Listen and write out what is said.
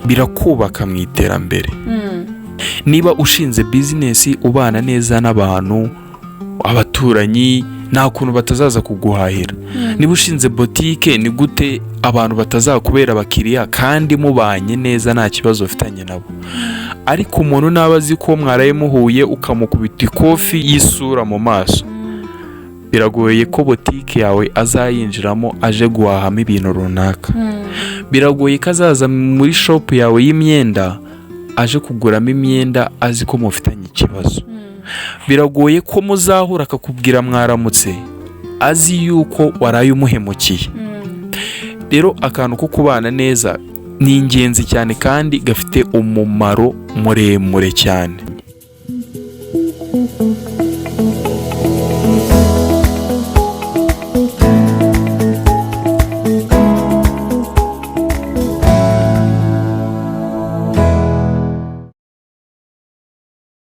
Birakubaka mu iterambere. Niba ushinze business, ubana neza n'abantu, abaturanyi, nta kuntu batazaza kuguhahira. Niba ushinze botike, ni gute abantu batazakubera abakiriya kandi mubanye neza, nta kibazo ufitanye nabo? Ariko umuntu naba azi ko mwaraye muhuye, ukamukubita ikofi y'isura mu maso, biragoye ko botike yawe azayinjiramo aje guhahamo ibintu runaka. Biragoye ko azaza muri shop yawe y'imyenda aje kuguramo imyenda azi ko mufitanye ikibazo. Biragoye ko muzahura akakubwira mwaramutse azi yuko waraye umuhemukiye. Rero akantu ko kubana neza ni ingenzi cyane kandi gafite umumaro muremure cyane.